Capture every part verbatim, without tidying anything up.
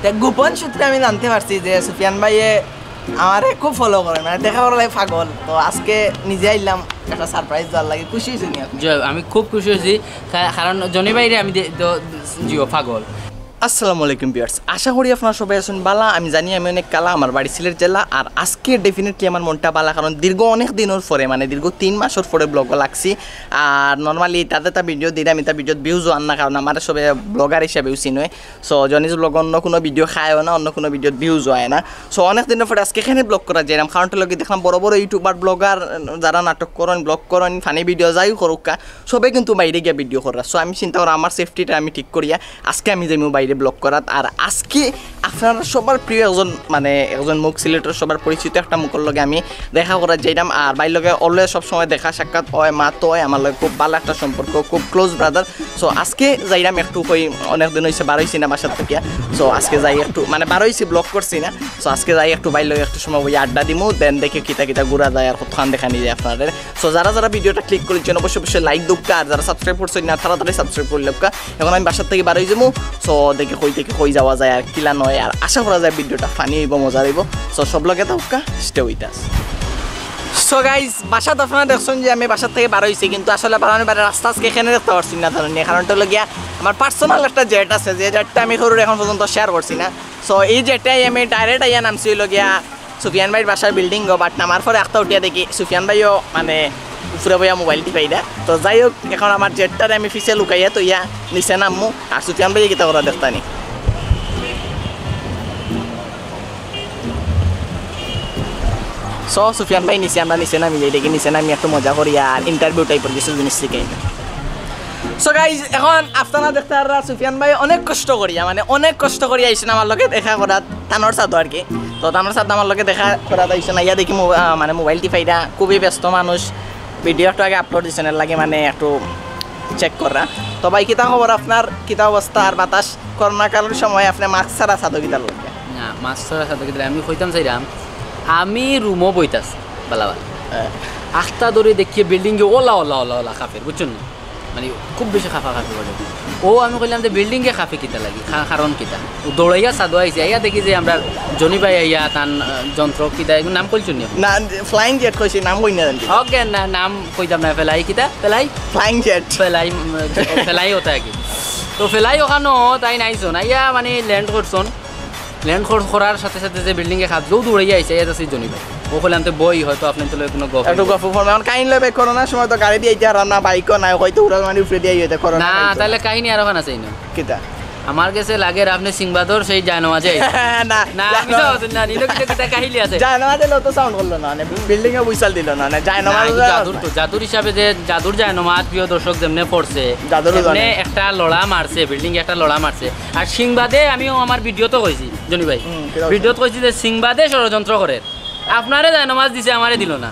তে গোপন সূত্রে আমি জানতে পারছি যে সুফিয়ান ভাইয়ে আমারে খুব ফলো করেন, মানে দেখা করার লাগি পাগল। তো আজকে নিজে আইলাম একটা সারপ্রাইজ দেওয়ার লাগি। খুশি হইছেন নি আপনি? জি, আমি খুব খুশি হয়েছি, কা- কারণ জনি ভাইরে আমি দে- দ- জিও পাগল। আসসালামু আলাইকুম ভিউয়ার্স, আশা করি আপনারা সবাই আছেন বালা। আমি জানি আমি অনেক কালা, আমার বাড়ি সিলেট জেলা। আর আজকে ডেফিনেটলি আমার মনটা বালা, কারণ দীর্ঘ অনেক দিনের পরে, মানে দীর্ঘ তিন মাসের পরে ব্লগ লাগছি। আর নর্মালি তাতে তা ভিডিও দিলে আমি তা ভিডিওত ভিউজ আন না, কারণ আমার সবে ব্লগার হিসাবেও চিনয়। সো জনিজ ব্লগ অন্য কোনো ভিডিও খায়ও না, অন্য কোনো ভিডিওত ভিউজ হয় না। সো অনেক দিনের পরে আজকে এখানে ব্লগ করা যাইলাম, কারণটা লাগি দেখলাম বড় বড় ইউটিউবার ব্লগার যারা নাটক করেন, ব্লগ করেন, ফানি ভিডিও যাই করুক্কা, সবে কিন্তু বাইরে গিয়া ভিডিও করার। সো আমি চিন্তা করি আমার সেফটিটা আমি ঠিক করিয়া আজকে আমি যাইমু বাইরে ব্লগ করাত। আর আজকে আপনারা সবার প্রিয় একজন, মানে একজন মুখ, সিলেটের সবার পরিচিত একটা মুখর লগে আমি দেখা করার যাইলাম। আর ভাইর লগে অলওয়েজ সবসময় দেখা সাক্ষাৎ হয়, মাত হয়, আমার লগে খুব ভালো একটা সম্পর্ক, খুব ক্লোজ ব্রাদার। সো আজকে যাইলাম একটু, কই অনেক দিন হইছে বার হইছি না বাসার থেকে। সো আজকে যাই একটু, মানে বার হইছি, ব্লগ করছি না। সো আজকে যাই একটু ভাইর লগে একটু সময় ওই আড্ডা দিমু, দেন দেখি কিতা কিতা ঘুরা যায় আর কতখান দেখানি যায় আপনাদের। সো যারা যারা ভিডিওটা ক্লিক করছেন অবশ্যই অবশ্যই লাইক দুক্কা, আর যারা সাবস্ক্রাইব করছেন না তাড়াতাড়ি সাবস্ক্রাইব করে লউক্কা। এখন আমি বাসার থেকে বার হই যাবো। সো দেখি কই থেকে কই যাওয়া যায় আর কিলা নয়, আর আশা করা যায় ভিডিওটা ফানি হইব, মজা হইব। সো সব লগে থাকুক্কা, stay with us. So guys, বাসাত আপনারা দেখছেন যে আমি বাসার থেকে বার হইছি, কিন্তু আসলে বারোনি বারে রাস্তা আজকে এখানে দেখতে পারছি না ধরুন। কারণটা হলো গিয়া আমার পার্সোনাল একটা জেট আছে, যে জেটটা আমি করুর এখন পর্যন্ত শেয়ার করছি না। সো এই জেটটাই আমি ডাইরেক্ট আইয়া নামছি হইলো গিয়া সুফিয়ান ভাইর বাসার বিল্ডিং গো, বাট নামার পরে একটা উঠিয়া দেখি সুফিয়ান ভাইও মানে উপরে বইয়া মোবাইল টিপাই দেয়। তো যাই হোক, এখন আমার জেটটারে আমি পিছে লুকাইয়া তো ইয়া নিচে নামমু, আর সুফিয়ান ভাই কিতা করা দেখতানি। সো সুফিয়ান ভাই নিচে, আমরা নিচে নামি যাই, দেখি নিচে নামি একটু মজা করি আর ইন্টারভিউ টাইপের কিছু জিনিস শিখাই। সো গাইজ, এখন আপনারা দেখতে পাররা সুফিয়ান ভাই অনেক কষ্ট করিয়া, মানে অনেক কষ্ট করিয়া আইসেন আমার লগে দেখা করাত, তানর সাথে আর কি। তো তানর সাথে আমার লগে দেখা করাত আইসেন, আইয়া দেখি মো- আহ, মানে মোবাইল টিপাইরা, খুবই ব্যস্ত মানুষ। ভিডিও একটু আগে আপলোড দিছেন, এর লাগি মানে একটু চেক করা। তো ভাই, কিতা খবর আপনার, কিতা অবস্থা? আর বাতাস, করোনা কালের সময় আপনি মাস্ক ছাড়া সাদো কিতা লগে? না, মাস্ক ছাড়া সাদো কিতা লগে? আমি কইতাম চাইরাম, আমি রুমও বইতাছি, বালা বালা। আখতা ধরে দেখিয়ে বিল্ডিংয়ে ওলা ওলা ওলা ওলা কাফের, বুঝছেন না? মানে খুব বেশি কাফা কাফি করে। ও আমি কইলাম যে বিল্ডিংয়ে কাফে কিতা লাগি, কা- কারণ কিতা? ও দৌড়াইয়া সাদো আইছে, আইয়া দেখি যে আমরা জনি ভাই আইয়া তান আহ, যন্ত্র কিতা, এগুর নাম কইছুন নি? না, ফ্লাইং জেট কইছি, নাম কই না জানি। ওকে, না, নাম কইতাম না, ফেলাই কিতা? ফেলাই? Flying jet. ফেলাই, উম, ফেলাই ওটা আর কি। তো ফেলাই ওখানো তাইন আইছন, আইয়া মানে ল্যান্ড করছন। ল্যান্ড করার সাথে সাথে যে বিল্ডিংয়ে কাফ যেউ দৌড়াইয়া আইছে, এটা সেই জনি ভাই। ও কইলাম তো বই হয়তো আপনি তো লগে কোনো গপ একটু গফ ফর্ম, এখন কাহিনী লবে, করোনার সময় তো গাড়ি দিয়ে আইতে পারলাম না, বাইকও নাই, হয়তো উড়াল মারি উপরে দিয়ে আইতে, করোনা না, নাই তো। তাহলে কাহিনী আরো খান আছে ইনো। কিতা? আমার গেছে লাগের আপনি সিংবাদর সেই জায়নমাজে আইছেন। না, না, আমি তো না, নিনো কিতা কিতা কাহিনী আছে। জায়নমাজে লো তো সাউন্ড করলো না, মানে বিল্ডিং এ উইসাল দিল না, মানে না, জায়নমাজ এই জাদুর তো, জাদুর হিসাবে যে জাদুর জায়নমাজ প্রিয় দর্শক যেমনে পড়ছে, জাদুরও এমনে জানে। একটা লড়া মারছে, বিল্ডিং একটা লড়া মারছে। আর সিংবাদে আমিও আমার ভিডিওত কইছি, জনি ভাই, হুম, কিতা কইছো? ভিডিওত কইছি যে সিংবাদে ষড়যন্ত্র করে, আপনারে জায়নমাজ দিছে, আমারে দিল না।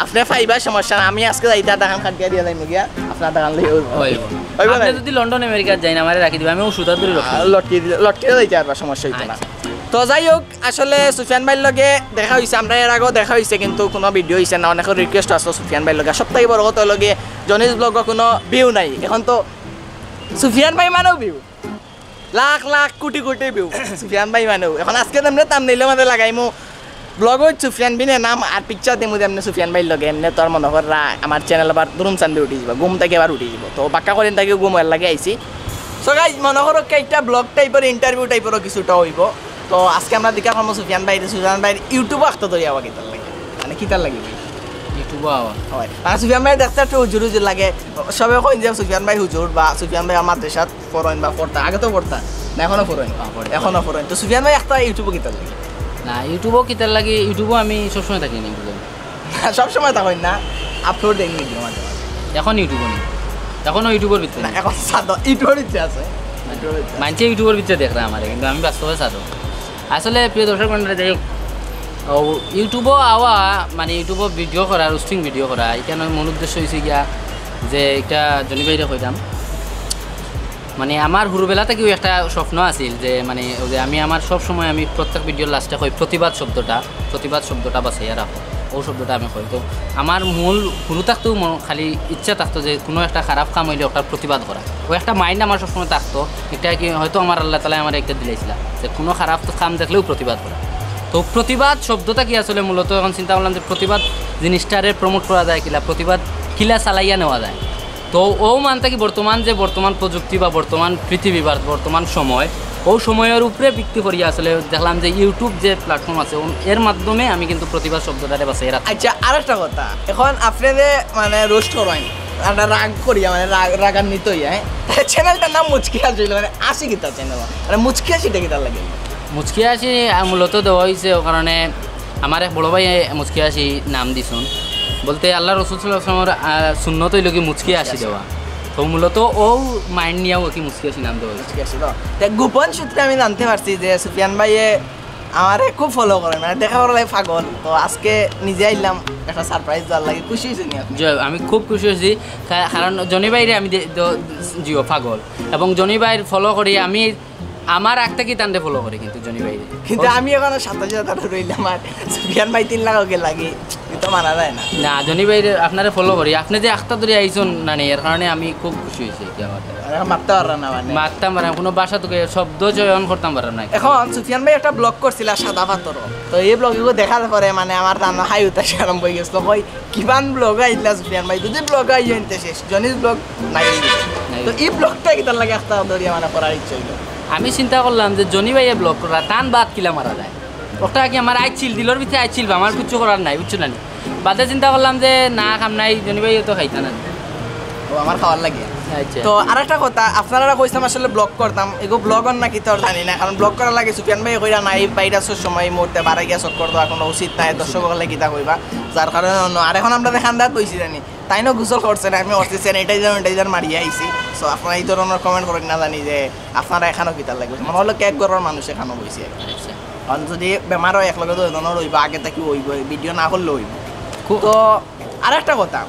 আপনি পাইবা, সমস্যা না, আমি আজকে যাইতে আধা খান কাটিয়া দিয়ে যাইমু গিয়া, আপনার আধা খান লইয়া হইব। হইব। হইব আপনি না? যদি লন্ডন আমেরিকাত যাইন, আমারে রাখি দিবা, আমি ও সুতা ধরে রাখি। আহ, লটকে দিলে, লটকে যাইতে পারবা, সমস্যা হইতো না। আচ্ছা। তো যাই হোক, আসলে সুফিয়ান ভাইর লগে দেখা হইছে, আমরা এর আগেও দেখা হইছে, কিন্তু কোনো ভিডিও হইছে না। অনেকের রিকোয়েস্ট আছে সুফিয়ান ভাইর লগে। সব থেকে বড় কথা হলো গিয়ে জনিজ ব্লগও কোনো ভিউ নাই। এখন তো সুফিয়ান ভাই মানেও ভিউ, লাখ লাখ কোটি কোটি ভিউ সুফিয়ান ভাই মানেও। এখন আজকে আমরা থাম্বনেইলর মধ্যে লাগাইমু ব্লগ উইথ সুফিয়ান বিনে নাম, আর পিকচার দিমু যেমনে সুফিয়ান ভাইর লগে, এমনে তো আর মনে কর রা-, আমার চ্যানেল আবার দুরুম চান্দি উঠি যাব, ঘুম থেকে আবার উঠি যাব। তো বাক্কা করিন থাকি ঘুম ওর লাগে আইছি। সো গাইজ, মনে করো কি একটা ব্লগ টাইপের, ইন্টারভিউ টাইপেরও কিছুটা হইব। তো আজকে আমরা দেখা করমু সুফিয়ান ভাই, সুফিয়ান ভাইর ইউটিউবও আখতা ধরি আবার কিতার লাগি, মানে কিতার লাগি ভাই? ইউটিউবও আওয়া। হয়। আর সুফিয়ান ভাই দেখতে একটু হুজুর হুজুর লাগে, সবে কইন যে সুফিয়ান ভাই হুজুর বা সুফিয়ান ভাই আমার মাদ্রাসাত পড়ইন বা পড়তা, আগে তো পড়তা, না এখনো পড়ইন? হ্যাঁ, পড়ি, এখনো পড়ইন। তো সুফিয়ান ভাই একটা ইউটিউবও কিতার লাগি? না, ইউটিউবও কিতার লাগি, ইউটিউবও আমি সবসময় থাকি না ইউটিউবে। সব সময় তা হয় না, আপলোড দেন ভিডিও মাঝে মাঝে। এখন ইউটিউবও নেই, এখনও ইউটিউবের ভিতরে না, নেই। এখন সাদা ইউটিউবের ইচ্ছে আছে, ইউটিউবর ইচ্ছে আছে। মানছে ইউটিউবের ভিতরে দেখরা আমারে, কিন্তু আমি বাস্তবে সাদো। আসলে প্রিয় দর্শক মণ্ডলী, যাই হোক, ও, ইউটিউবও আওয়া, মানে ইউটিউবও ভিডিও করা, রোস্টিং ভিডিও করা, এখানে মূল উদ্দেশ্য হয়েছে গিয়া যে একটা জনি ভাইরে কইতাম, মানে আমার হুরুবেলা থাকিও একটা স্বপ্ন আছিল যে মানে ওই যে আমি আমার সব সময় আমি প্রত্যেক ভিডিওর লাস্টে কই প্রতিবাদ শব্দটা, প্রতিবাদ শব্দটা বাঁচাইয়া রাখো। ও শব্দটা আমি কই। তো আমার মূল হুরু থাকতেউ মন-, খালি ইচ্ছা থাকতো যে কুনু একটা খারাপ কাম অইলে ওটার প্রতিবাদ করা। ও একটা মাইন্ড আমার সবসময় থাকতো, একটা কি হয়তো আমার আল্লাহ তাআলায় আমারে একটা দিলাইছিলা যে কুনু খারাপ কাম দেখলেউ প্রতিবাদ করা। তো প্রতিবাদ শব্দটা কি আসলে মূলত এখন চিন্তা করলাম যে প্রতিবাদ জিনিসটারে প্রমোট করা যায় কিলা, প্রতিবাদ কিলা চালাইয়া নেওয়া যায়। তো ও মানতা কি বর্তমান যে বর্তমান প্রযুক্তি বা বর্তমান পৃথিবী বা বর্তমান সময়, ও সময়র উপরে ভিত্তি করিয়া আসলে দেখলাম যে YouTube যে প্ল্যাটফর্ম আছে, ও-, এর মাধ্যমে আমি কিন্তু প্রতিবাদ শব্দটারে বাঁচাইয়া রাখছি। আচ্ছা, আরেকটা কথা, এখন আপনে যে মানে রোস্ট করইন, আমরা রাগ করিয়া, মানে রাগ, রাগান্বিত অইয়া, হ্যাঁ? চ্যানেলটার নাম মুচকি হাসি অইলো, মানে হাসি কিতা চ্যানেল? মানে মুচকি হাসিটা কিতার লাগি? মুচকি হাসি, আহ, মূলত দেওয়া অইছে ও কারণে আমার এক বড় ভাইয়ে মুচকি হাসি নাম দিছইন। বলতে আল্লাহ রসুল সাল্লাল্লাহু আলাইহি ওয়াসাল্লামর, আহ, সুন্নত অইলো কি মুচকি হাসি দেওয়া। তো মূলত ও মাইন্ড নিয়াউ কি মুচকি হাসি নাম দেওয়া অইছে। মুচকি হাসি তো। তে গোপন সূত্রে আমি জানতে পারছি যে সুফিয়ান ভাইয়ে আমারে খুব ফলো করে, মানে দেখা করার লাগি পাগল। তো আজকে নিজে আইলাম একটা সারপ্রাইজ দেওয়ার লাগি, খুশি অইছইন নি আপনে? জি, আমি খুব খুশি অইছি, কা-, কারণ জনি ভাইরে আমি দে-, দ-, জিও পাগল, এবং জনি ভাইর ফলো করি আমি আমার আগ থাকি তানরে ফলো করি কিন্তু জনি ভাইরে। কিন্তু আমি এখনো সাতাশ হাজার রইলাম, আর সুফিয়ান ভাই তিন লাখ ওকে লাগি, এটা মানা যায় না। না, জনি ভাইরে আপনারে ফলো করি, আপনে যে আখতা ধরি আইছইন না নি, এর কারণে আমি খুব খুশি অইছি কি আমার। আর এখন মাততাম পাররা না মানে। মাততাম পাররা না, কুনু ভাষা তোকে শব্দ চয়ন করতাম পাররা না। এখন সুফিয়ান ভাই একটা ব্লগ করছিলা সাদা পাথর, তো এই ব্লগ এগু দেখার পরে মানে আমার জানো হাই উতাসি আরম্ভ অই গেছিল, কই কিমান ব্লগ আইলা সুফিয়ান ভাই, যদি ব্লগ আই অইতে শেষ, জনির ব্লগ নাই। নাই। তো এই ব্লগটা কিতার লাগি আখতা ধরিয়া মানে করার ইচ্ছা অইলো? আমি চিন্তা করলাম যে জনি ভাইয়ে ব্লগ করা, তান বাদ কিলা মারা যায়। ওটা কি আমার আইছিল, দিলর ভিতরে আইছিল বা আমার কিচ্ছু করার নাই, বুঝছো না নি? বাদে চিন্তা করলাম যে না, কাম নাই, জনি ভাইয়ে তো খাইতা না। ও, আমার খাওয়ার লাগি। আচ্ছা। তো আরেকটা কথা, আপনারা কইছিলাম আসলে ব্লগ করতাম, এগু ব্লগ অর না কিতা অর জানি না, কারণ ব্লগ করার লাগি সুফিয়ান ভাই কইরা নাই, ভাইরাসর সময় এই মুহূর্তে বারে গিয়া চক্কর দেওয়া কুনু উচিত নাই, দর্শক অকলে কিতা কইবা, যার কারণে অন্য। আর এখন আমরা যে খান্দাত বইছি জানি, তাইনও গোসল করছে না, আমি করছি, স্যানিটাইজার, স্যানিটাইজার মারিয়া আইছি। So আপনারা এই ধরনের কমেন্ট করেন না জানি যে আপনারা এখানো কিতার লাগি, মনে হলো কেক ঘরর মানুষ এখানো বইছে আর কি। আচ্ছা। কারণ যদি বেমার অয়, একলগে তো এজন্য রইবা, আগে থাকি অইবো, ভিডিও না করলে অইবো। তো আরেকটা কথা,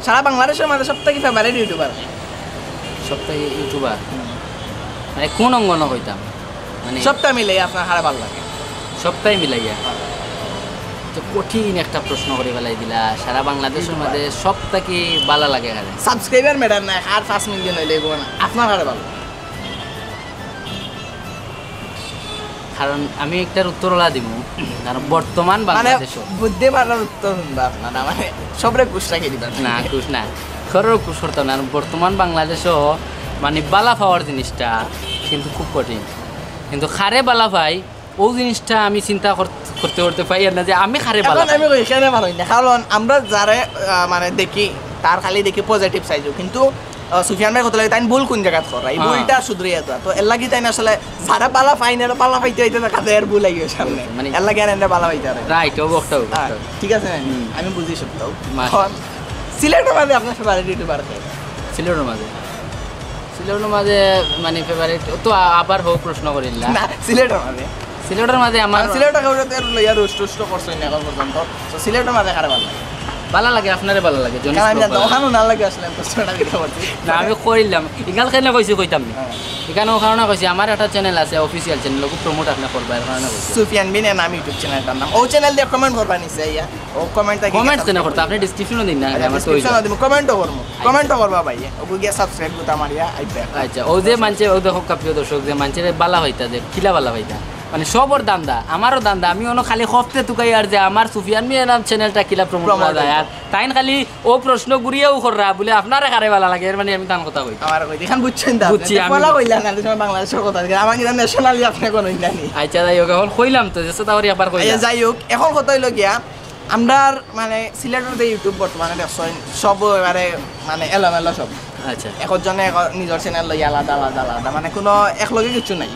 সারা বাংলাদেশর মাঝে সব থাকি ফেভারিট ইউটিউবার? সব থাকি ইউটিউবার? মানে কোন অঙ্গনে কইতাম? মানে সবটা মিলাই আপনার কারে ভালা লাগে? সবটাই মিলাইয়া? হ্যাঁ। তো কঠিন একটা প্রশ্ন করি ফালাই দিলা। সারা বাংলাদেশর মাঝে সব থাকি ভালা লাগে কারে? সাবস্ক্রাইবার ম্যাটার নাই, আর পাঁচ মিলিয়ন অইলে অইবো না। আপনার কারে ভালা লাগে? কারণ আমি একটার উত্তর অলা দিমু, কারণ বর্তমান মানে বাংলাদেশো বুদ্ধি মারার উত্তর হুনবা আপনারা, মানে সবরে খুশ রাখি দিবা। না, খুশ না, কারোর খুশ করতাম না। কারণ বর্তমান বাংলাদেশো মানে ভালা পাওয়ার জিনিসটা কিন্তু খুব কঠিন, কিন্তু কারে ভালা পাই, ও জিনিসটা আমি চিন্তা কর-, করতে করতে পাই আর না যে আমি কারে ভালা এখন পাই। আমি কই, এখানে ভালো না, কারণ আমরা যারে, আহ, মানে দেখি, তার খালি দেখি পজিটিভ সাইডও, কিন্তু, আহ, সুফিয়ান ভাই কত লাগে, তাই ভুল কোন জায়গাত করা, এই হ্যাঁ। ভুলটা শুধরাইয়া দেওয়া। তো এর লাগি তাই না আসলে যারা ভালা পাই না, ভালা পাইতে পাইতে দেখা যায় এর ভুল আইও সামনে। মানে এর লাগি আর এনরে ভালা পাইতে পারে। রাইট, ও বকটাও, হ্যাঁ, বকটাও। ঠিক আছে না? হুম। আমি বুঝি সবটাও। মাশাআল্লাহ। এখন সিলেটর মাঝে আপনার ফেভারিট ইউটিউবার কে? সিলেটর মাঝে? সিলেটর মাঝে মানে ফেভারিট তো আ-, আবার হো প্রশ্ন করিলা। না, সিলেটর মাঝে। সিলেটর মাঝে আমার আর সিলেটর কেউ তো এর লইয়া রোস্ট টোস্ট করছইন না এখন পর্যন্ত। তো সিলেটর মাঝে কারে ভালা লাগে? ভালা লাগে, আপনারে ভালা লাগে, জনি কারণ আমি ব্লগ জানতাম, ভালা লাগে। ওখানে না লাগে আসলে আমি প্রশ্নটা দিতে পারছি। না, আমি কইলাম, ইখান কেনে কইছি কইতাম না। হ্যাঁ। ইখান ও কারণে কইছি, আমার একটা চ্যানেল আছে, অফিসিয়াল চ্যানেল, ওকে প্রমোট আপনি করবা, এর কারণে কইছি। সুফিয়ান বিন এর নাম ইউটিউব চ্যানেলটার নাম। ও চ্যানেল দিয়া কমেন্ট করবা নিচে আইয়া। ও কমেন্ট থাকি কমেন্ট কেনে করতা? আপনি ডেসক্রিপশনো দিন না, আচ্ছা, আমার তো ডেসক্রিপশনো দিমু, কমেন্টও করমু। কমেন্টও করবা ভাই, ওকে গিয়া সাবস্ক্রাইব করতা মারিয়া আইবা। আচ্ছা, ও যে মানষে, ও দেখো প্রিয় দর্শক, যে মানষে ভালা পাইতা, যে কিলা ভালা পাইতা, মানে সবর ধান্দা, আমারও ধান্দা, আমি অনো খালি খফতে তুকাই আর যে আমার সুফিয়ান মিয়া নাম চ্যানেলটা কিলা প্রমোট করা যায়, আর তাইন খালি ও প্রশ্ন ঘুরিয়াও কররা বুলে আপনারে কারে ভালা লাগে, এর মানে আমি তান কথা কই। আমার কই, এখান বুঝছইন তো আপনি? বুঝছি আমি। ফলা কইলা না, যে সময় বাংলাদেশর কথা, আমার কিন্তু ন্যাশনালি আপনি কোনো ইয়া নেই। আচ্ছা, যাই হোক, এখন কইলাম তো, যে সেটা আবার একবার কইলাম। আচ্ছা, যাই হোক, এখন কথা অইলো গিয়া, আমরার মানে সিলেটর যে ইউটিউব বর্তমানে দেখছইন, সব এবারে মানে এলোমেলো সব। আচ্ছা। একজনে এক-, নিজর চ্যানেল লইয়া আলাদা, আলাদা, আলাদা, মানে কোনো একলগে কিছু নাই।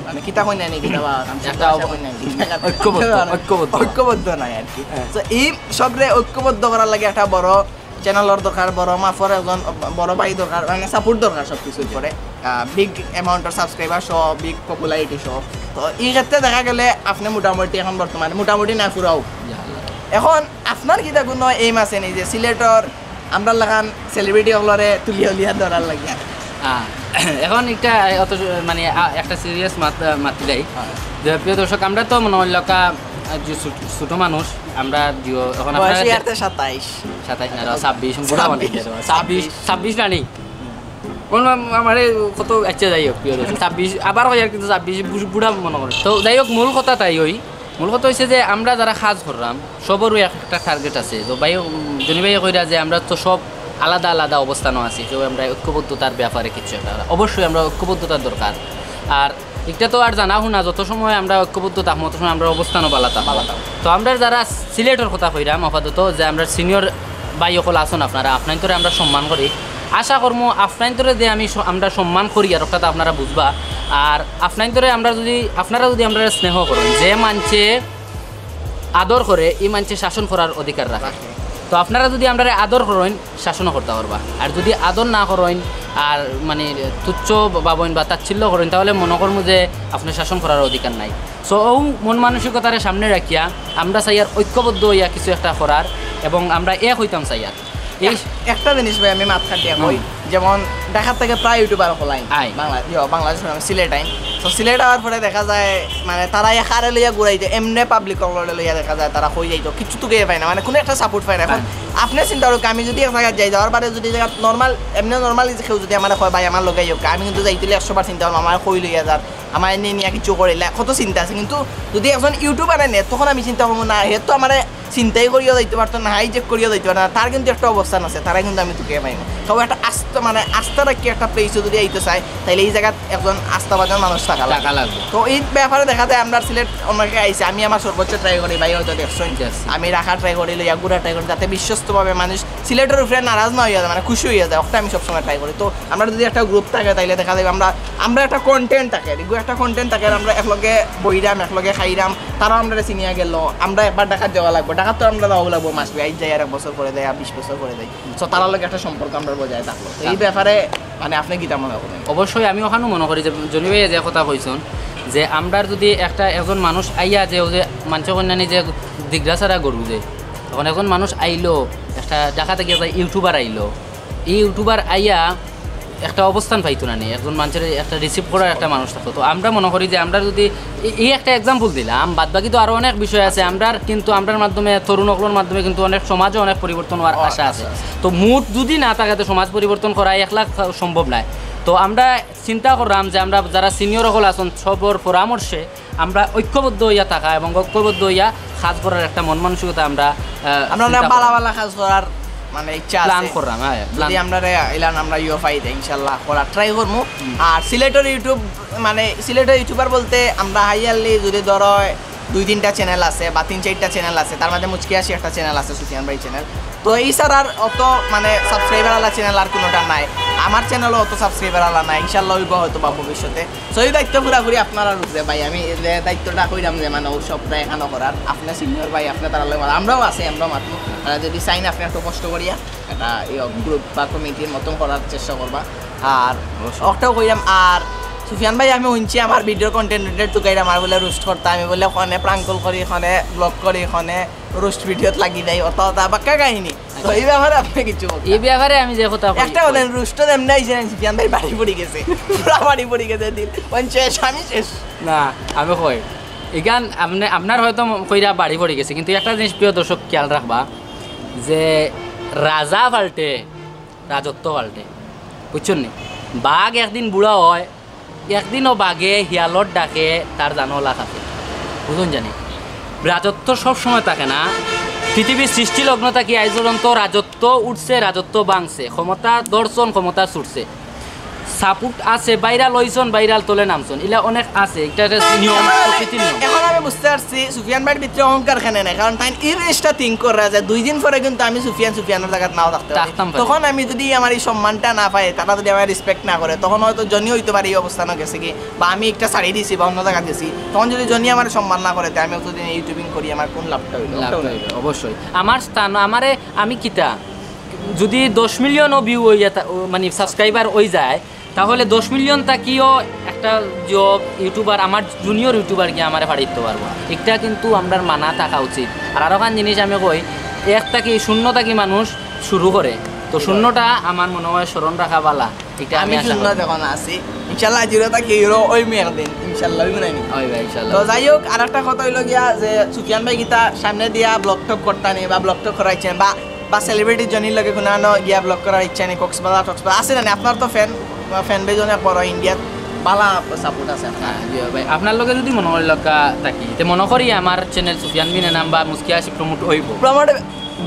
মানে কিতা কই নাই নি, কিতা বা, একটা ভাষা অব-, কই নাই নি। ঐক্যবদ্ধ, ঐক্যবদ্ধ। ঐক্যবদ্ধ নাই আর কি। হ্যাঁ। তো এই সবরে ঐক্যবদ্ধ করার লাগি একটা বড় চ্যানেলর দরকার, বড় মাপর একজন বড় ভাই দরকার, মানে সাপোর্ট দরকার সব কিছুর পরে। আহ, বিগ অ্যামাউন্টর সাবস্ক্রাইবার সহ, বিগ পপুলারিটি সহ। তো এই ক্ষেত্রে দেখা গেলে আপনি মোটামুটি এখন বর্তমানে, মোটামুটি না পুরাও। ইয়া আল্লাহ। এখন আপনার কিতা কোনো এইম আছে নি যে সিলেটর আমরার লাখান সেলিব্রিটি অকলরে তুলিয়া উলিয়া ধরার লাগি? আহ, এখন একটা অত স-, মানে, আ, একটা সিরিয়াস মাত-, মাতি যাই। হ্যাঁ। যে প্রিয় দর্শক, আমরা তো মনে অইলো কা-, আর যে ছোট, ছোট মানুষ, আমরা যে এখন বয়স আপনারা ইয়ার তো সাতাইশ। সাতাইশ না, ছাব্বিশ, বুড়া মানুষ। ছাব্বিশ। ছাব্বিশ, ছাব্বিশ না নি? কোন আমারে কত, আচ্ছা, যাই হোক, প্রিয় দর্শক, ছাব্বিশ আবার হয় আর, কিন্তু ছাব্বিশ বু-, বুড়া মনে করে। তো যাই হোক, মূল কথা তাই ওই, মূল কথা হইছে যে আমরা যারা কাজ করলাম, সবরও একটা টার্গেট আছে। তো ভাই, উম, জনি ভাই কইরা যে আমরা তো সব আলাদা আলাদা অবস্থানও আছি, কেউ আমরা ঐক্যবদ্ধতার ব্যাপারে কিছু একটা, অবশ্যই আমরা ঐক্যবদ্ধতার দরকার। আর এটা তো আর জানা হুনা, যত সময় আমরা ঐক্যবদ্ধ থাকবো, তত সময় আমরা অবস্থানও বালা থাকবো। তো আমরা যারা সিলেটর কথা কইরাম আপাতত, যে আমরা সিনিয়র ভাই অকল আছইন আপনারা, আপনাইন্তরে আমরা সম্মান করি। আশা করমু আপনাইন্তরে যে আমি স-, আমরা সম্মান করি আর ওটা তো আপনারা বুঝবা। আর আপনাইন্তরে আমরা যদি, আপনারা যদি আমরা স্নেহ করেন, যে মানষে আদর করে, এই মানষে শাসন করার অধিকার রাখে। তো আপনারা যদি আমরারে আদর করইন, শাসনও করতা পারবা। আর যদি আদর না করইন, আর মানে তুচ্ছ ভাবইন বা তাচ্ছিল্য করইন, তাহলে মনে করমু যে আপনে শাসন করার অধিকার নাই। সো ও মন মানসিকতারে সামনে রাখিয়া আমরা চাইয়ার ঐক্যবদ্ধ হইয়া কিছু একটা করার, এবং আমরা এক হইতাম চাইয়ার। এই এক-, একটা জিনিস ভাই, আমি মাত কাটিয়া কই, হুম। যেমন ঢাকা থেকে প্রায় ইউটিউবার অকল আইন আইন। বাংলা-, ইয়ো, বাংলাদেশ মানে সিলেট আইন। তো সিলেট আওয়ার পরে দেখা যায়, মানে, তারা একারে লইয়া ঘুরাইতে, এমনে পাবলিক অকলরে লইয়া দেখা যায় তারা কই যাইতো, কিছু তো গিয়ে পায় না, মানে, কোনো একটা সাপোর্ট পায় না। এখন আপনে চিন্তা করুক, আমি যদি এক জায়গায় যাই, যাওয়ার পরে যদি জায়গা নর্মাল, এমনি নর্মালি কেউ যদি আমারে কয়, "ভাই, আমার লগে আইও", আমি কিন্তু যাইতে একশো বার চিন্তা করবো, আমার কই লইয়া যার, আমার এনে নিয়ে কিছু করিলে কত চিন্তা আছে। কিন্তু যদি একজন ইউটিউবার আনে, তখন আমি চিন্তা করবো, "না, হে তো আমারে চিন্তাই করিয়া যাইতে পারতো না, হাইজেক করিয়া যাইতে পারতো না", তার কিন্তু একটা অবস্থান আছে, তারা কিন্তু আমি তুকে পাইবো। তবে একটা আস্থা, মানে, আস্থা রাখি একটা প্লেসে যদি আইতে চায়, তাইলে এই জায়গাত একজন আস্থাভাজন মানুষ থাকা লাগে। টাকা লাগবে। তো এই ব্যাপারে দেখা যায় আমরা সিলেট অনেকে আইছে, আমি আমার সর্বোচ্চ ট্রাই করি, ভাই হয়তো দেখছেন, Yes. আমি রাখা ট্রাই করি, লইয়া ঘুরা ট্রাই করি, যাতে বিশ্বস্তভাবে মানুষ সিলেটের উপরে নারাজ না হইয়া যায়, মানে, খুশি হইয়া যায়, ওটা আমি সবসময় ট্রাই করি। তো আমরা যদি একটা গ্রুপ থাকে, তাইলে দেখা যাবে আমরা, আমরা একটা কন্টেন্ট থাকে, এগুলো একটা কন্টেন্ট থাকে, আমরা একলগে বইরাম, একলগে খাইরাম, তারাও আমরা চিনিয়া গেল, আমরা একবার ঢাকাত যাওয়া লাগবো, ঢাকাত তো আমরা যাওয়া লাগবো, মাস আইজ যাই আর এক বছর পরে যাই, আর বিশ বছর পরে যাই। তো তারার লগে একটা সম্পর্ক আমরা বজায় থাকলো। তো এই ব্যাপারে, মানে, আপনি কিতা মনে করেন? অবশ্যই আমি ওখানেও মনে করি যে জনি ভাইয়ে যে কথা কইছন, যে আমরার যদি একটা একজন মানুষ আইয়া যে, ও যে মানষে কইন না নি যে দিগরা ছাড়া গরু যে, এখন একজন মানুষ আইলো, একটা ঢাকা থাকি একটা ইউটিউবার আইলো, এই ইউটিউবার আইয়া একটা অবস্থান পাইতো না নি, একজন মানষের একটা রিসিভ করার একটা মানুষ থাকতো। তো আমরা মনে করি যে আমরা যদি এই, এই একটা এক্সাম্পল দিলাম, বাদ বাকি তো আরো অনেক বিষয় আছে। আমরার কিন্তু, আমরার মাধ্যমে, তরুণ অকলর মাধ্যমে কিন্তু অনেক সমাজে অনেক পরিবর্তন হওয়ার আশা আছে। তো মুড যদি না থাকে, তো সমাজ পরিবর্তন করা একলা সম্ভব নয়। তো আমরা চিন্তা করলাম যে আমরা যারা সিনিয়র অকল আছন, সবর পরামর্শে আমরা ঐক্যবদ্ধ হইয়া থাকা এবং ঐক্যবদ্ধ হইয়া কাজ করার একটা মন মানসিকতা আমরা, আহ, আমরা অনেক চিন্তা ভালা করলাম। ভালা কাজ করার, মানে, ইচ্ছা প্ল্যান আছে। করলাম, হ্যাঁ, যদি প্ল্যান। আমরা রে-, ইলান আমরা ইয়ে পাই, ইনশাল্লাহ করার ট্রাই করবো। আর সিলেটের ইউটিউব, মানে, সিলেটের ইউটিউবার বলতে আমরা হাইয়ারলি যদি ধরো দুই তিনটা চ্যানেল আছে বা তিন চারটা চ্যানেল আছে, তার মধ্যে মুচকি আসি একটা চ্যানেল আছে, সুফিয়ান ভাই চ্যানেল। তো এই ছাড়া আর অত, মানে, সাবস্ক্রাইবার আলা চ্যানেল আর কোনোটা নাই। আমার চ্যানেলও অত সাবস্ক্রাইবার আলা নাই, ইনশাল্লাহ হইব হয়তো বা ভবিষ্যতে। তো এই দায়িত্ব পুরাপুরি আপনারার উপরে ভাই। আমি যে দায়িত্বটা কইলাম যে, মানে, ও সবটা এখানো করার, আপনার সিনিয়র ভাই, আপনার তারা লগে আমরাও আছি, আমরাও মাতমু। আর যদি চাইন, আপনি একটু কষ্ট করিয়া একটা, ইয়ে, গ্রুপ বা কমিটির মতন করার চেষ্টা করবা। আর অবশ্যই। ওটাও কইলাম, আর সুফিয়ান ভাই, আমি শুনছি আমার ভিডিও কন্টেন্ট টন্টেন্ট তুকাইরা আমার বলে রোস্ট করতা, আমি বলে ওখানে প্রাঙ্কল করি, ওখানে ব্লগ করি, ওখানে রোস্ট ভিডিওত লাগি যাই, অত অত বাক্কা কাহিনী। তো এই ব্যাপারে আপনি কিছু বলতে? এই ব্যাপারে আমি যে কথা কই, একটা কথা, রোস্ট এমনি আইছে না, সুফিয়ান ভাই বাড়ি পড়ি গেছে, পুরা বাড়ি পড়ি গেছে দিন, ওন শেষ, আমি শেষ। না, আমি কই, ইখান আপনি, আপনার হয়তো কইরা বাড়ি পড়ি গেছে, কিন্তু একটা জিনিস প্রিয় দর্শক খেয়াল রাখবা, যে রাজা পাল্টে, রাজত্ব পাল্টে, বুঝছন নি? বাঘ একদিন বুড়া হয়, একদিনও বাঘে হিয়ালর ডাকে তার জানো লাখ আছে, বুঝুন জানি। রাজত্ব সব সময় থাকে না। পৃথিবীর সৃষ্টি লগ্ন থাকি আইজ পর্যন্ত রাজত্ব উঠছে, রাজত্ব ভাঙছে, ক্ষমতা ধরছন, ক্ষমতা ছুটছে, সাপোর্ট আছে, ভাইরাল হইছন, ভাইরাল তলে নামছন, ইলা অনেক আছে। এটা একটা নিয়ম, প্রকৃতির নিয়ম। এখন আমি বুঝতে পারছি সুফিয়ান ভাইয়ের ভিতরে অহংকার কেনে নাই, কারণ তাই এই জিনিসটা থিঙ্ক করে যে দুই দিন পরে কিন্তু আমি সুফিয়ান সুফিয়ানের জায়গাত নাও থাকতে পারি। থাকতাম পারি। তখন আমি যদি আমার এই সম্মানটা না পাই, তারা যদি আমার রেসপেক্ট না করে, তখন হয়তো জনি হইতে পারে এই অবস্থানও গেছে কি, বা আমি একটা ছাড়ি দিছি বা অন্য জায়গাত গেছি, তখন যদি জনি আমার সম্মান না করে, তে আমি অতদিন ইউটিউবিং করি, আমার কোন লাভটা হইলো? লাভ ওটাও নাই। হইবে, অবশ্যই। আমার স্থান, আমারে, আমি কিতা, যদি দশ মিলিয়নও ভিউ হইয়া থা-, ও, মানে, সাবস্ক্রাইবার হই যায়, তাহলে দশ মিলিয়ন থাকিও একটা জব ইউটিউবার, আমার জুনিয়র ইউটিউবার গিয়া আমারে ফাড়ি দিতে পারবো। এটা কিন্তু আমরার মানা থাকা উচিত। আর আরোখান জিনিস আমি কই, এক থাকি, শূন্য থাকি মানুষ শুরু করে, তো শূন্যটা আমার মনে হয় স্মরণ রাখা বালা। এটা আমি আমি আশা শূন্য করি। যখন আছি, ইনশাল্লাহ, জিরো থাকি হিরো অইমু একদিন, ইনশাল্লাহ, অইমু নানি? ওই ভাই, ইনশাল্লাহ। তো যাই হোক, আর একটা কথা অইলো গিয়া যে সুফিয়ান ভাই কিতা সামনে দিয়া ব্লগ টক করতা নি বা ব্লগ টক করাইছেন বা বা সেলিব্রিটি জনির লগে কুনানো গিয়া ব্লগ করার ইচ্ছা নি? কক্সবাজার টক্সবাজার আছে না নি? আপনার তো ফ্যান, ফ্যান বেজ অনেক বড়, ইন্ডিয়াত বালা সাপোর্ট আছে আপনার। হ্যাঁ, জি ভাই, আপনার লগে যদি মনো করি লক্কা থাকি, তে মনো করি আমার চ্যানেল সুফিয়ান বিন এনাম বা মুস্কি আশিক প্রমোট অইবো। প্রমোট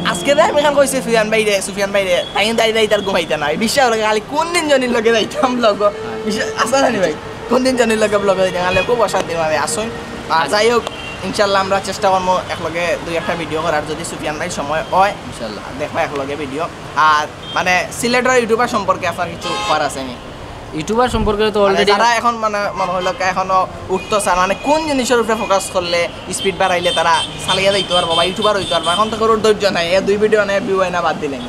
আজকে দেখ আমি এখান কইছি সুফিয়ান ভাই রে, সুফিয়ান ভাই রে, তাই তাই তাই তার ঘুমাইতে নাই। বিশ্বাস লাগে খালি কোন দিন জনির লগে যাইতাম ব্লগ, বিশ্বাস আছে না নি ভাই? কোন দিন জনির লগে ব্লগে যাইতাম, খালি খুব অশান্তির মাঝে আসুন। আর যাই হোক, ইনশাল্লাহ আমরা চেষ্টা করবো একলগে দুই একটা ভিডিও করার, যদি সুফিয়ান ভাই সময় হয়। ইনশাল্লাহ। দেখবা একলগে ভিডিও। আর মানে সিলেটর ইউটিউবার সম্পর্কে আপনার কিছু কওয়ার আছে নি? ইউটিউবার সম্পর্কে তো মানে অলরেডি যারা এখন মানে মনে হইলো এখনো উঠতো স্যার, মানে কোন জিনিসের উপরে ফোকাস করলে স্পিড বাড়াইলে তারা চালিয়ে যাইতে পারবো বা ইউটিউবার হইতে পারবো? এখন তো কারোর ধৈর্য নাই, এ দুই ভিডিও নেই, ভিউ হয় না, বাদ দিলেন।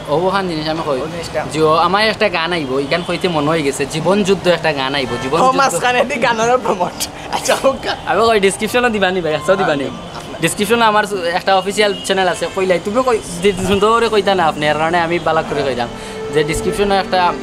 অবহান জিনিস আমি কই ওই জিনিসটা। যে ও আমার একটা গান আইবো, এই গান কইতে মনে হয়ে গেছে, জীবন যুদ্ধ একটা গান আইবো, জীবন ও যুদ্ধ। মাঝখানে দি গানের প্রমোট। আচ্ছা, ওকে। আমি কই ডিসক্রিপশনও দিবা নি ভাই, আচ্ছা দিবা নি। ডিসক্রিপশনে আমার একটা অফিসিয়াল চ্যানেল আছে, কইলাই তুমি কই যে সুন্দর করে কইতা না আপনি, এর কারণে আমি বালাক করে কইলাম যে ডিসক্রিপশনে একটা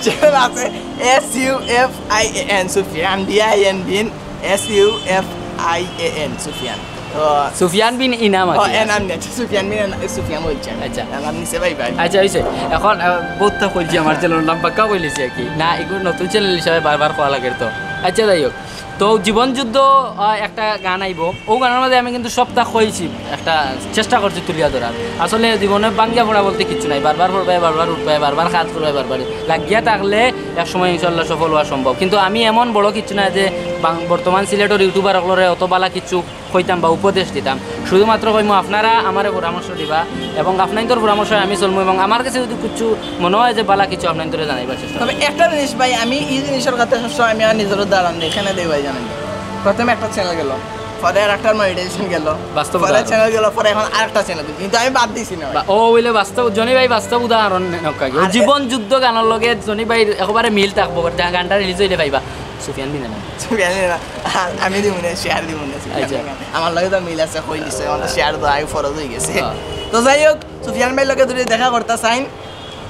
চ্যানেল আছে S U F I A N, Sufian, D I N Bin, S U F I A N, Sufian. তো সুফিয়ান বিন ইনাম ও, আছে। এ নাম নেই, সুফিয়ান বিন এন-, সুফিয়ান বলছেন। আচ্ছা। এ নাম নিচে ভাই ভাই। আচ্ছা, হইছে। এখন আহ, বহুত তা কইছি, আমার চ্যানেল নাম বাক্কা কইলিছি আর কি। না, এগুলো নতুন চ্যানেল হিসাবে বারবার কওয়া লাগে তো। আচ্ছা, যাই হোক, তো জীবন যুদ্ধ আহ, একটা গান আইবো, ও গানের মধ্যে আমি কিন্তু সবটা কইছি, একটা চেষ্টা করছি তুলিয়া ধরার। আসলে জীবনে ভাঙ্গিয়া পড়া বলতে কিচ্ছু নাই, বারবার পড়বায়, বারবার উঠবায়, বারবার কাজ করবায়, বারবার লাগিয়া থাকলে এক সময় ইনশাল্লাহ সফল হওয়া সম্ভব। কিন্তু আমি এমন বড় কিচ্ছু না যে বাং- বর্তমান সিলেটর ইউটিউবার অকলরে অত বালা কিছু কইতাম বা উপদেশ দিতাম। শুধুমাত্র কইমু আপনারা আমারে পরামর্শ দিবা এবং আপনাইন্তর পরামর্শে আমি চলমু এবং আমার কাছে যদি কিছু মনে হয় যে বালা কিছু আপনাইন্তরে জানাইবার চেষ্টা করমু। তবে একটা জিনিস ভাই, আমি এই জিনিসের কথা সবসময় আমি আমার নিজের উদাহরণ দিই, এখানে দেই ভাই জানেন, প্রথমে একটা চ্যানেল গেল, পরে আর একটা মনিটাইজেশন গেল, বাস্তব পরে উদাহরণ। চ্যানেল গেল, পরে এখন আরেকটা চ্যানেল, কিন্তু আমি বাদ দিছি না ভাই। বা- ও বলে বাস্তব, জনি ভাই বাস্তব উদাহরণ নেন। জীবন যুদ্ধ গানের লগে জনি ভাই একেবারে মিল থাকবো, যা গানটা রিলিজ হইলে পাইবা। সুফিয়ান বিন এনাম। জানি না, আর আমি দিব না, শেয়ার দিব না। আচ্ছা। আমার লগে তো মিল আছে, কই দিছে, আমার তো শেয়ার দেওয়া আগে ফরজ হয়ে গেছে। হ্যাঁ। তো যাই হোক, সুফিয়ান ভাইর লগে যদি দেখা করতে চাইন,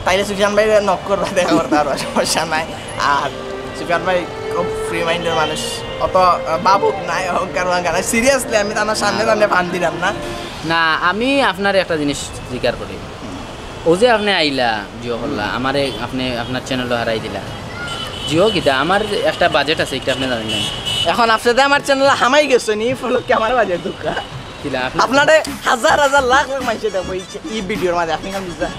তাইলে সুফিয়ান ভাই নক করবা, দেখা করতে পারবা, সমস্যা নাই। আর সুফিয়ান ভাই খুব ফ্রি মাইন্ডের মানুষ, অত আহ, ভাবুক নাই, অহংকার অহংকার নাই। সিরিয়াসলি আমি তার সামনে সামনে ফান দিলাম না। না, আমি আপনার একটা জিনিস জিকার করি। ও যে আপনি আইলা, জিও করলা, আমারে আপনি আপনার চ্যানেলও হারাই দিলা। জিও কিতা, আমার একটা বাজেট আছে, একটা আপনি জানেন না। এখন আপনাদের আমার চ্যানেল হামাই গেছে নি, ফলো কি আমার বাজে দুঃখা? কিলা, আপনি আপনারে হাজার হাজার লাখ লাখ মানুষে দেখবো এই চে-, এই ভিডিওর মাঝে, আপনি কেন বুঝলেন?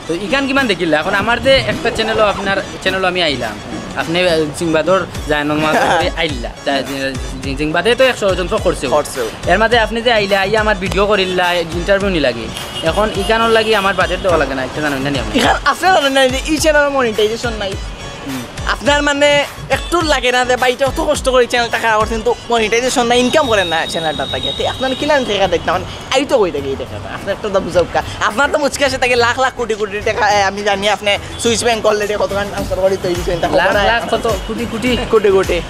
তো ইখান কিমান দেখিলা? এখন আমার যে একটা চ্যানেলও, আপনার চ্যানেলও আমি আইলাম, আপনি আহ, জিংবাদর জায়নল মাছ ধরে আইলা, তা- জি- জি- জিংবাদে তো এক ষড়যন্ত্র করছে ও। করছে ও। এর মাঝে আপনি যে আইলা, আইয়া আমার ভিডিও করিলা, ইন্টারভিউ নি লাগে। এখন ইখানোর লাগি আমার বাজেট দেওয়া লাগে না, একটা জানেন না নি আপনি? এখানে আপনি জানেন না যে এই চ্যানেল মনিটাইজেশন নাই। আপনার মানে একটু লাগে না যে ভাই এটা অত কষ্ট করে চ্যানেলটা খারাপ করছে, কিন্তু মনিটাইজেশন নাই, ইনকাম করেন না চ্যানেলটা থেকে। তো আপনার কিলান টাকা দেখতে মানে আই তো কই থেকে এই টাকাটা? আপনার একটা তো বুঝাউক্কা। আপনার তো মুচকি আসে থাকে লাখ লাখ কোটি কোটি টাকা। এ, আমি জানি আপনি সুইস ব্যাংক অলরেডি কতখান ট্রান্সফার করে তৈরি করেন, তা খবর লাখ নাই। লাখ কত কোটি কোটি। কোটি কোটি।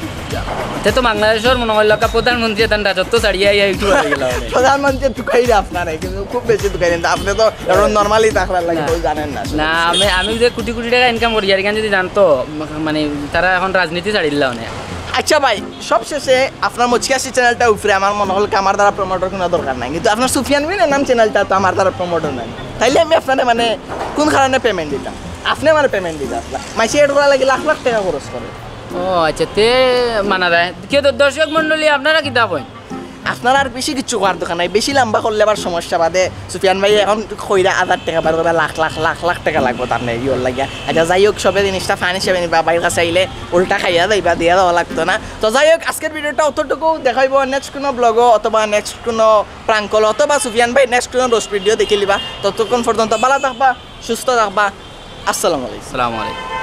তে তো বাংলাদেশের মনে হয় লোকা প্রধানমন্ত্রী এতান রাজত্ব ছাড়িয়া ইয়া ইউটিউবার হয়ে গেল। প্রধানমন্ত্রী দুঃখাই রে আপনারা, কিন্তু খুব বেশি দুঃখাই, কিন্তু আপনি তো এখন নর্মালি তাকরার লাগে না। কেউ জানেন না। না, আমি আমি যে কোটি কোটি টাকা ইনকাম করি, আর এখানে যদি জানতো, মানে তারা এখন রাজনীতি ছাড়ি দিলা অনেক। আচ্ছা ভাই, সবশেষে আপনার মুচকি আসি চ্যানেলটা উপরে আমার মনে হল আমার দ্বারা প্রমোটর কোনো দরকার নাই, কিন্তু আপনার সুফিয়ান মিনের নাম চ্যানেলটা তো আমার দ্বারা প্রমোটর নাই, তাইলে আমি আপনারে মানে কোন কারণে পেমেন্ট দিতাম? আপনি আমার পেমেন্ট দিতে আপনার মাসে এড করা লাগে লাখ লাখ টাকা খরচ করে। ও আচ্ছা, তে মানা যায়। কেউ তো দর্শক মণ্ডলী আপনারা কিতা কইন? আপনার আর বেশি কিছু করার দরকার নাই, বেশি লম্বা করলে আবার সমস্যা বাদে। সুফিয়ান ভাই এখন কইরা হাজার টাকা বার করবে, লাখ লাখ লাখ লাখ টাকা লাগবো তার নাই ইওর লাগিয়া। আচ্ছা যাই হোক, সবে জিনিসটা ফান হিসেবে নিবা, বাইর কাছে আইলে উল্টা খাইয়া যাইবা, দিয়া দেওয়া লাগতো না। তো যাই হোক, আজকের ভিডিওটা অতটুকু, দেখাইবো নেক্সট কোনো ব্লগও অথবা নেক্সট কোনো প্রাঙ্কল অথবা সুফিয়ান ভাই নেক্সট কোনো রোস্ট ভিডিও দেখে লিবা। ততক্ষণ পর্যন্ত ভালো থাকবা, সুস্থ থাকবা। আসসালামু আলাইকুম। আসসালামু আলাইকুম।